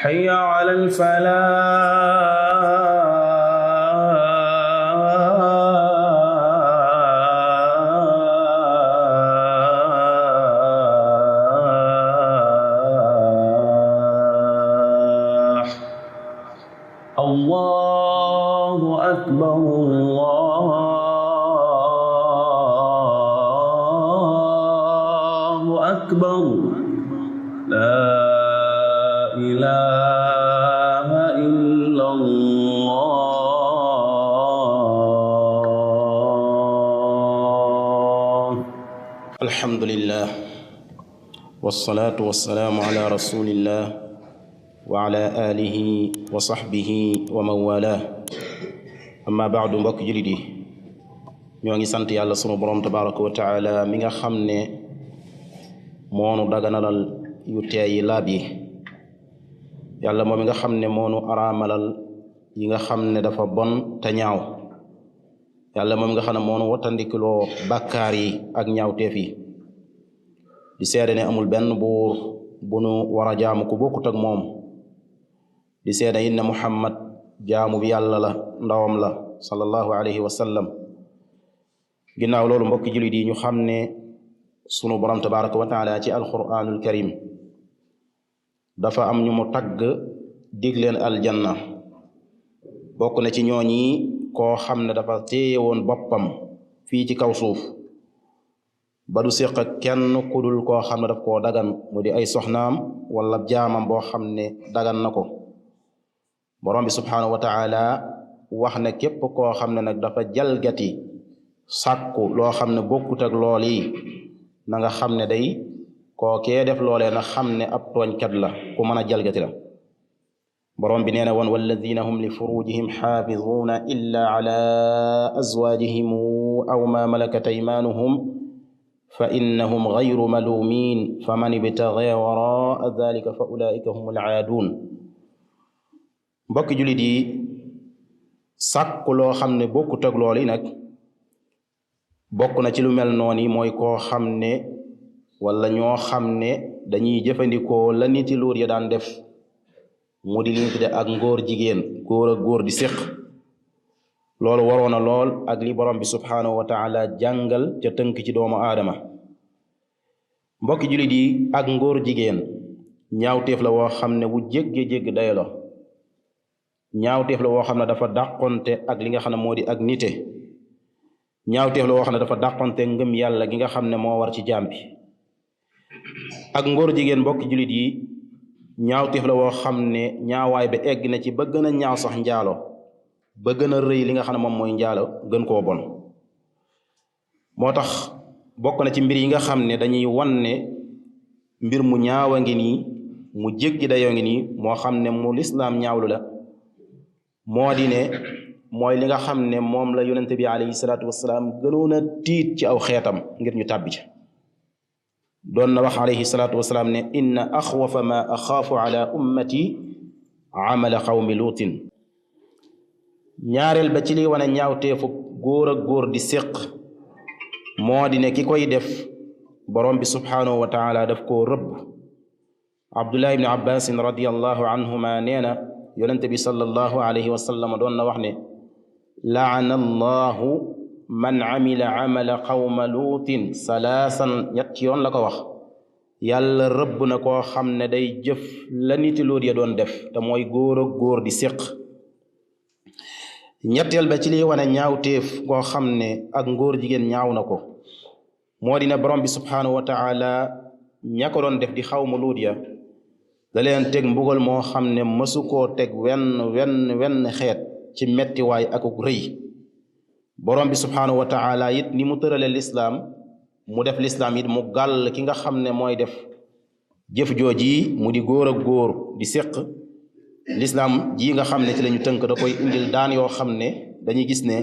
حي على الفلاح. الله أكبر الله أكبر لا إله إلا الله. الحمد لله والصلاة والسلام على رسول الله وعلى آله وصحبه ومن والاه. amma baadu mbokk jullit yi ñoo ngi sant yàlla sunu borom tabaraka wa taala mi nga xam ne moonu daganalal yu teeyi laab yi. yàlla moom mi nga xam ne moonu araamalal yi nga xam ne dafa bon te ñaaw. yàlla moom mi nga xam ne moonu wattandikuloo bàkkaar yi ak ñaawteef yi. di seede ne amul benn buur bu nu war a jaamu ku bokkut ak moom. di seede it ne Muhammad jaamu bi yàlla la ndawam la sallallahu alayhi wa sallam. ginnaaw loolu mbokki jullit yi ñu xam ne sunu borom tabaraka wa taala ci alquranul karim dafa am ñu mu tagg dig leen aljanna. bokk na ci ñooñi koo xam ne dafa téye woon boppam fii ci kaw suuf ba du séq ak kenn ku dul koo xam ne daf koo dagan mu di ay soxnaam wala jaamam boo xam ne dagan na ko. borom bi subhanahu wa taala wax ne képp koo xam ne nag dafa jalgati sàkku loo xam ne bokkut ak lool yi na nga xam ne day kookee def loolee na xam ne ab tooñkat la ku mën a jalgati la. borom bi nee na woon walladina hum li furujihim xaafizuuna illa ala azwaajihim aw ma malakat aymanuhum fa innahum gayru malumin fa man ibtagaa waraa dalika fa ulaika hum alaaduun. mbokki jullit yi sàkku loo xam ne bokkut ak lool yi nag bokk na ci lu mel noonu mooy koo xam ne wala ñoo xam ne dañuy jëfandikoo la niti luur ya daan def mu di liñ tudde ak ngóor jigéen góor ak góor di séq. loolu waroon na lool ak li borom bi subhanahu wa taala jàngal ca tënk ci doomu aadama. mbokki jullit yi ak ngóor jigéen ñaawteef la woo xam ne bu jégge dayo la. ñaawteef la woo xam ne dafa dàqonte ak li nga xam ne moo di ak nite. ñaawteef la woo xam ne dafa dàqonte ngëm yàlla gi nga xam ne moo war ci jaam bi. ak ngóor jigéen mbokki jullit yi ñaawteef la woo xam ne ñaawaay ba egg na ci ba gën a ñaaw sax njaalo ba gën a rëy li nga xam ne moom mooy njaalo gën koo bon. moo tax bokk na ci mbir yi nga xam ne dañuy wan ne mbir mu ñaawa ngi nii mu jéggi dayoo ngi nii moo xam ne mu lislaam ñaawlu la moo di ne mooy li nga xam ne moom la yonente bi alayhi salaatu wasalaam gënoon a tiit ci aw xeetam ngir ñu tàbbi ci. doon na wax alayhi salaatu wasalaam ne inna axwafa ma axaafu ala ummati amala qawmi luutin. ñaareel ba ci li wane ñaawteefu góor ak góor di séq moo di ne ki koy def borom bi subhanahu wa taala daf koo rëbb. abdullah ibni abbasin radiallahu anhuma nee na yonente bi sallallahu alayhi wa sallam doon na wax ne laana allahu man amila amala qawma luutin salaasan ñetti yoon la ko wax. yàlla rëbb na koo xam ne day jëf la niti luut ya doon def te mooy góor ak góor di séq. ñetteel ba ci liy wane ñaawteef koo xam ne ak ngóor jigéen ñaaw na ko moo dina borom bi subhanahu wa taala ña ko doon def di xawma luut ya da leen teg mbugal moo xam ne mësu koo teg wenn xeet ci mettiwaay akuk rëy. borom bi subhanahu wa taala it ni mu tërale lislaam mu def lislaam it mu gàll ki nga xam ne mooy def jëf jooji mu di góor ak góor di séq. lislaam ji nga xam ne ci lañu tënk da koy indil daan yoo xam ne dañuy gis ne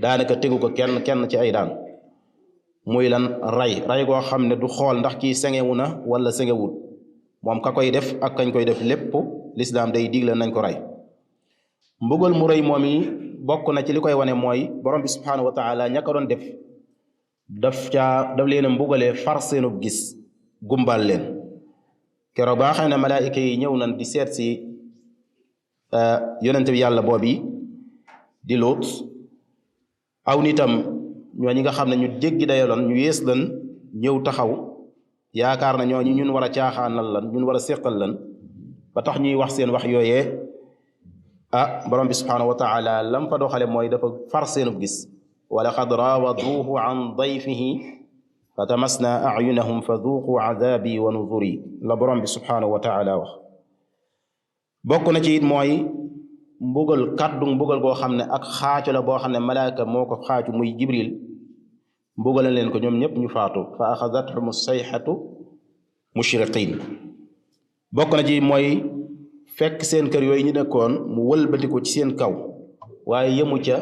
daanaka tegu ko kenn ci ay daan. muy lan ray goo xam ne du xool ndax kii sengewu na wala sengewul moom ka koy def ak kañ koy def lépp lislaam day digle nañ ko rey. mbugal mu rëy moom yi bokk na ci li koy wane mooy borom bi subhanahu wa taala ña ko doon def daf leen a mbugalee far seenub gis gumbal leen. keroog ba xam ne malaayika yi ñëw nañ di seet si yonente bi yàlla boobi di Luut aw nitam ñoo ñi nga xam ne ñu jéggi dayaloon ñu yées lan ñëw taxaw yaakaar na ñooñu ñun war a caaxaanal lan ñun war a séqal lan ba tax ñuy wax seen wax yooyee borom bi subhaanahu wa taala lam fa doxale mooy dafa far seenub gis wa laqad raawaduuhu an dayfihi fa tamasna ayunahum fa duuqu adabi wa nuzuri la borom bi subhaanahu wa taala wax bokk na ci it mooy mbugal kàddu mbugal goo xam ne ak xaacu la boo xam ne malaaka moo ko xaacu muy jibril mbugal leen ko ñoom ñëpp ñu faatu fa axadathum sayxatu mushriqin bokk na ci mooy fekk seen kër yooyu ñu nekkoon mu wëlbati ko ci seen kaw waaye yemu ca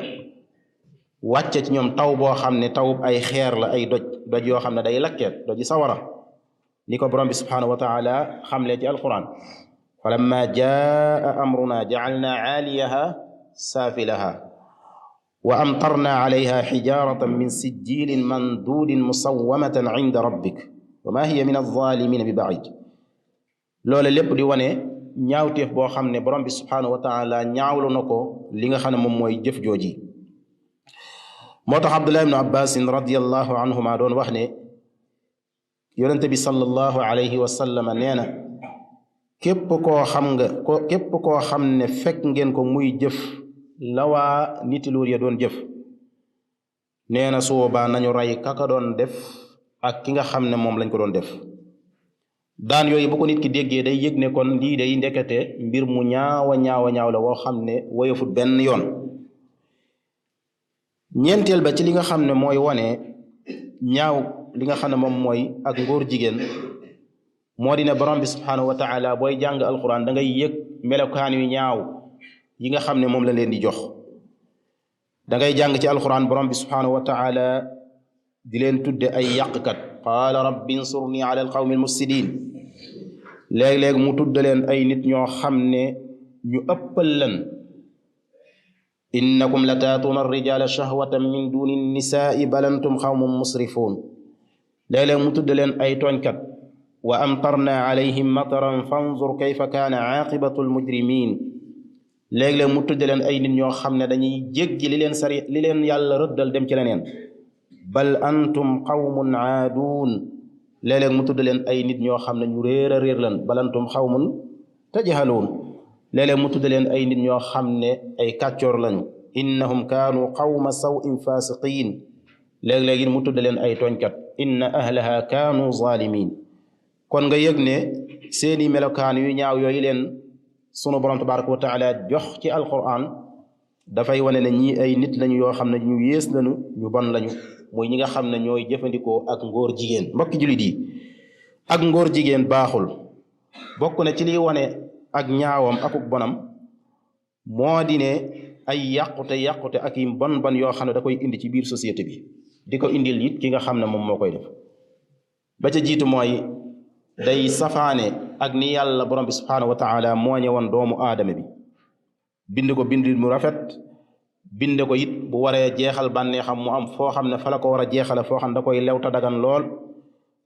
wàcce ci ñoom taw boo xam ne taw ay xeer la ay doj yoo xam ne day lakkeet doji sawara ni ko borom bi subhaanahu wa taala xamlee ci alquran falamma jaa amruna jacalna caaliyaha saafilaha wa amtarna calayha xijaratan min sijjilin mandudin musawamatan cinda rabbik wa ma hiya min alzalimina bi bacid loole lépp di wane ñaawteef boo xam ne borom bi subhaanahu wa taala ñaawlu na ko li nga xam ne moom mooy jëf jooji moo tax abdullah ibnu abbasin radiallahu anhuma doon wax ne yonente bi sallallahu alayhi wa sallam nee na képp koo xam ne fekk ngeen ko muy jëf la waa niti luur ya doon jëf nee na su boobaa nañu rey kaka doon def ak ki nga xam ne moom lañ ko doon def daan yooyu bu ko nit ki déggee day yëg ne kon lii day ndekete mbir mu ñaawa ñaaw la woo xam ne woyofut benn yoon ñeenteel ba ci li nga xam ne mooy wane ñaaw li nga xam ne moom mooy ak ngóor jigéen moo di ne borom bi subhaanahu wa taala booy jàng alquran da ngay yëg melokaan yu ñaaw yi nga xam ne moom la leen di jox da ngay jàng ci alquran borom bi subhaanahu wa taala di leen tudde ay yàqkat qaala rabbi insurni ala alqawmi almufsidin léeg-léeg mu tudde leen ay nit ñoo xam ne ñu ëppal lan innakum la taatuuna arrijala shahwatan min duni nnisaai bal antum xawmun musrifuun léeg-léeg mu tudde leen ay tooñkat wa amtarna alayhim mataran fanzur kayfa kaana aaqibatu almujrimin léeg-léeg mu tudde leen ay nit ñoo xam ne dañuy jéggi li leen yàlla rëddal dem ci leneen bal antum qawmun aaduun léeg-léeg mu tudde leen ay nit ñoo xam ne ñu réer a réer lan bal antum qawmun tajhaluun léeg-léeg mu tudde leen ay nit ñoo xam ne ay kàccoor lañu innahum kaanu qawma sawin fasiqin léeg-léeg it mu tudde leen ay tooñkat inna ahlaha kaanu zalimin kon nga yëg ne seeni melokaan yu ñaaw yooyu leen sunu borom tabaraka wa taala jox ci alquran dafay wane ne ñii ay nit lañu yoo xam ne ñu yées lañu ñu bon lañu muy ñi nga xam ne ñooy jëfandikoo ak ngóor jigéen mbokki jullit yi ak ngóor jigéen baaxul bokk na ci liy wane ak ñaawam akuk bonam moo di ne ay yàqute ak yi bon yoo xam ne da koy indi ci biir société bi di ko indil it ki nga xam ne moom moo koy def ba ca jiitu mooy day safaane ak ni yàlla borom bi subhaanahu wa taala mooñe woon doomu aadama bi bind ko bind mu rafet bind ko it bu waree jeexal bànneexam mu am foo xam ne fa la ko war a jeexale foo xam ne da koy lewta dagan lool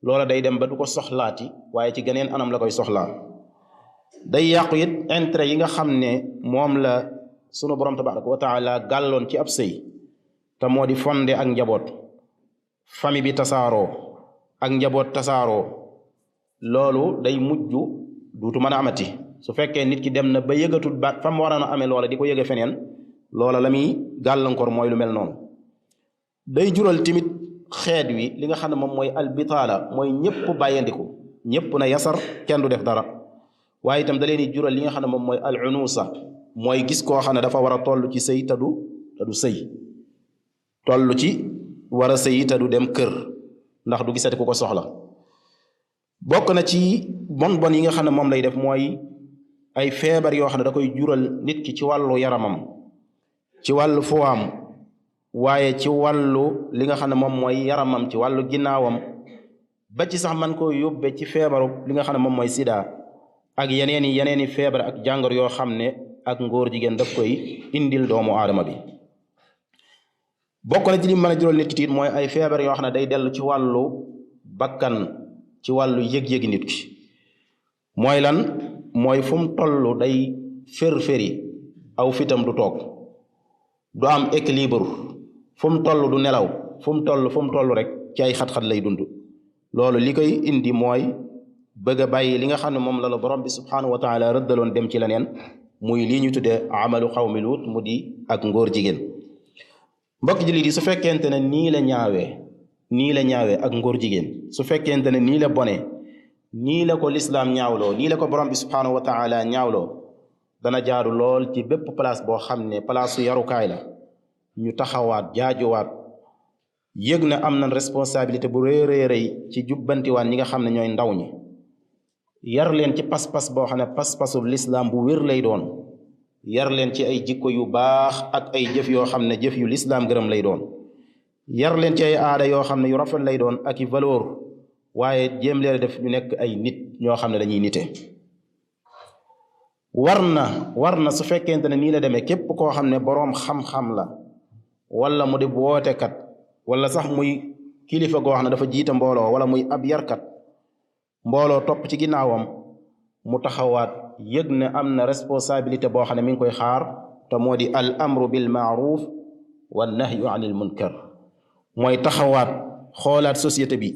loola day dem ba du ko soxlaati waaye ci geneen anam la koy soxlaa day yàqu it intérêt yi nga xam ne moom la sunu borom tabaraka wa taala gàlloon ci ab sëy te moo di fonde ak njaboot famille bi tasaaroo ak njaboot tasaaroo loolu day mujj duutu mën a amati su fekkee nit ki dem na ba yëgatul ba fa mu waroon a amee loola di ko yëge feneen loola la muy gàllankoor mooy lu mel noonu day jural timit xeet wi li nga xam ne moom mooy albitaala mooy ñëpp bàyyandiku ñëpp na yasar kenn du def dara waaye itam da leen di jural li nga xam ne moom mooy al unusa mooy gis koo xam ne dafa war a toll ci sëy te du sëy toll ci war a sëy te du dem kër ndax du gisati ku ko soxla bokk na ci bon yi nga xam ne moom lay def mooy ay feebar yoo xam ne da koy jural nit ki ci wàllu yaramam ci wàllu fowaam waaye ci wàllu li nga xam ne moom mooy yaramam ci wàllu ginnaawam ba ci sax man koo yóbbe ci feebaru li nga xam ne moom mooy sida ak yeneeni feebar ak jàngoro yoo xam ne ak ngóor jigéen daf koy indil doomu aadama bi bokk na ci li mën a jural nit ki tiit mooy ay feebar yoo xam ne day dellu ci wàllu bakkan ci wàllu yëg-yëgi nit ki mooy lan mooy fu mu toll day fér-féri aw fitam du toog du am équilibre fu mu toll du nelaw fu mu toll rek ci ay xat-xat lay dund loolu li koy indi mooy bëgg a bàyyi li nga xam ne moom la borom bi subhanahu wa taala rëddaloon dem ci leneen muy lii ñu tuddee amalu xawmi luut mu di ak ngóor jigéen. mbokk jullit yi su fekkente ne nii la ñaawee ak ngóor jigéen su fekkente ne nii la bonee nii la ko lislaam ñaawloo nii la ko borom bi subhanahu wa taala ñaawloo dana jaaru lool ci bépp place boo xam ne place su yarukaay la ñu taxawaat jaajuwaat yëg na am na responsabilité bu rëy ci jubbantiwaan ñi nga xam ne ñooy ndaw ñi yar leen ci pas-pas boo xam ne pas-pasu lislaam bu wér lay doon yar leen ci ay jikko yu baax ak ay jëf yoo xam ne jëf yu lislaam gërëm lay doon yar leen ci ay aada yoo xam ne yu rafet lay doon ak i valeur waaye jéem leen def ñu nekk ay nit ñoo xam ne dañuy nite war na su fekkente ne nii la demee képp koo xam ne boroom xam-xam la wala mu di wootekat wala sax muy kilifa goo xam ne dafa jiite mbooloo wala muy ab yarkat mbooloo topp ci ginnaawam mu taxawaat yëg ne am na responsabilité boo xam ne mi ngi koy xaar te moo di al amru bil maaruf wa nahyu anil munkar mooy taxawaat xoolaat société bi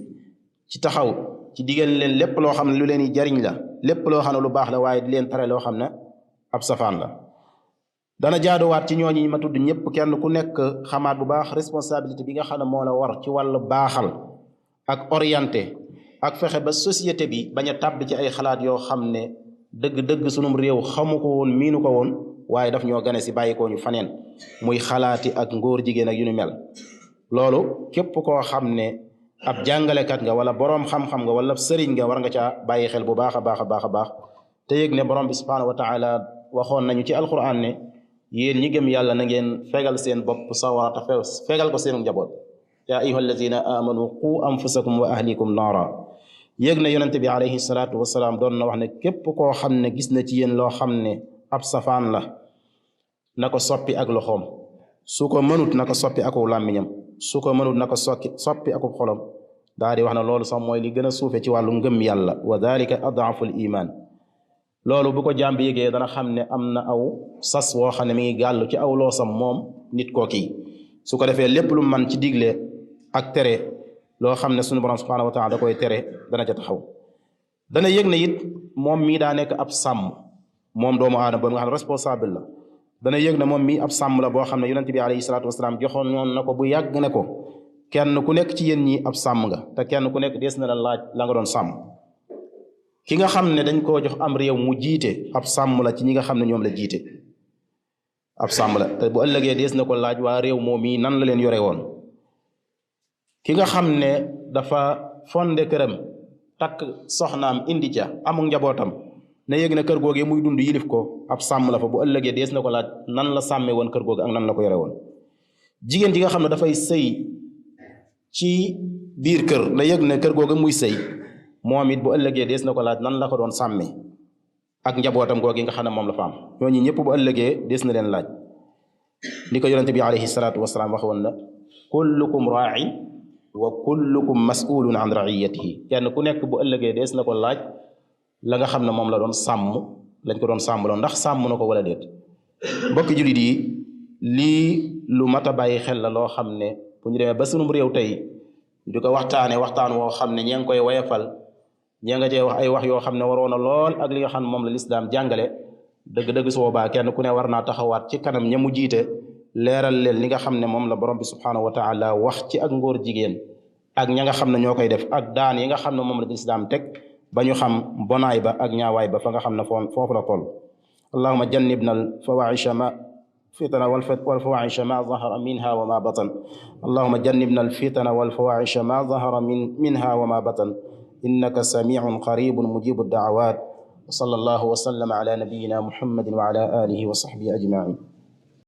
ci taxaw ci digal leen lépp loo xam ne lu leen di jariñ la lépp loo xam ne lu baax la waaye di leen tere loo xam ne ab safaan la dana jaaduwaat ci ñooñi ma tudd ñëpp kenn ku nekk xamaat bu baax responsabilité bi nga xam ne moo la war ci wàllu baaxal ak orienté ak fexe ba société bi bañ a tàbbi ci ay xalaat yoo xam ne dëgg-dëgg sunum réew xamu ko woon miinu ko woon waaye daf ñoo gane si bàyyi ko ñu faneen muy xalaati ak ngóor jigéen ak yu ni mel loolu képp koo xam ne ab jàngalekat nga wala boroom xam-xam nga wala sëriñ nga war nga caa bàyyi xel bu baax a baax te yëg ne borom bi subhanahu wa taala waxoon nañu ci alquran ne yéen ñi gëm yàlla na ngeen fegal seen bopp sawara te fegal ko seen njaboot yaa ayuha alladina amanu qu anfusakum wa ahlikum naara yëg na yonente bi alayhi salaatu wasalaam doon na wax ne képp koo xam ne gis na ci yéen loo xam ne ab safaan la na ko soppi ak loxoom su ko mënut na ko soppi aku làmmiñam su ko mënut na ko soppi aku xolom daa di wax ne loolu sax mooy li gën a suufe ci wàllu ngëm yàlla wa dalika adaful iman loolu bu ko jàmb yégee dana xam ne am na aw sas woo xam ne mi ngi gàllu ci aw loosam moom nit koo kii su ko defee lépp lu man ci digle ak tere loo xam ne sunu borom subhanahu wa taala da koy tere dana ca taxaw dana yëg ne it moom mii daa nekk ab sàmm moom doomu aadama boobu nga xam ne responsable la dana yëg ne moom mii ab sàmm la boo xam ne yonente bi alayhi salaatu wasalaam joxoon noonu na ko bu yàgg ne ko kenn ku nekk ci yéen ñi ab sàmm nga te kenn ku nekk dees na la laaj la nga doon sàmm ki nga xam ne dañ koo jox am réew mu jiite ab sàmm la ci ñi nga xam ne ñoom la jiite ab sàmm la te bu ëllëgee dees na ko laaj waa réew moom mii nan la leen yore woon ki nga xam ne dafa fonde këram takk soxnaam indi ca amul njabootam na yëg na kër googee muy dund yilif ko ab sàmm la fa bu ëllëgee dees na ko laaj nan la sàmmee woon kër googu ak nan la ko yore woon jigéen ji nga xam ne dafay sëy ci biir kër na yëg ne kër googu muy sëy moom it bu ëllëgee dees na ko laaj nan la ko doon sàmmee ak njabootam googi nga xam ne moom la fa am ñooñu ñëpp bu ëllëgee dees na leen laaj ni ko yonente bi alayhi salaatu wasalaam waxoon na kullukum raa'in wa kullukum mas'ulun an ra'iyatihi kenn ku nekk bu ëllëgee dees na ko laaj la nga xam ne moom la doon sàmm lañ ko doon sàmmloo ndax sàmm na ko wala déet mbokki jullit yi lii lu mat a bàyyi xel la loo xam ne bu ñu demee ba sunum réew tey di ko waxtaane waxtaan woo xam ne ñee ngi koy wayefal ñee nga cee wax ay wax yoo xam ne waroon na lool ak li nga xam ne moom la lislaam jàngale dëgg-dëgg su boobaa kenn ku ne war naa taxawaat ci kanam ña mu jiite leeral leen li nga xam ne moom la borom bi subhanahu wa taala wax ci ak ngóor jigéen ak ña nga xam ne ñoo koy def ak daan yi nga xam ne moom la lislaam teg ba ñu xam bonaay ba ak ñaawaay ba fa nga xam ne foofu la toll allahuma jannibna al fawaisha ma fitana والفواحش ما ظهر منها وما بطن اللهم جنبنا الفتن والفواحش ما ظهر منها وما بطن إنك سميع قريب مجيب الدعوات وصلى الله وسلم على نبينا محمد وعلى آله وصحبه أجمعين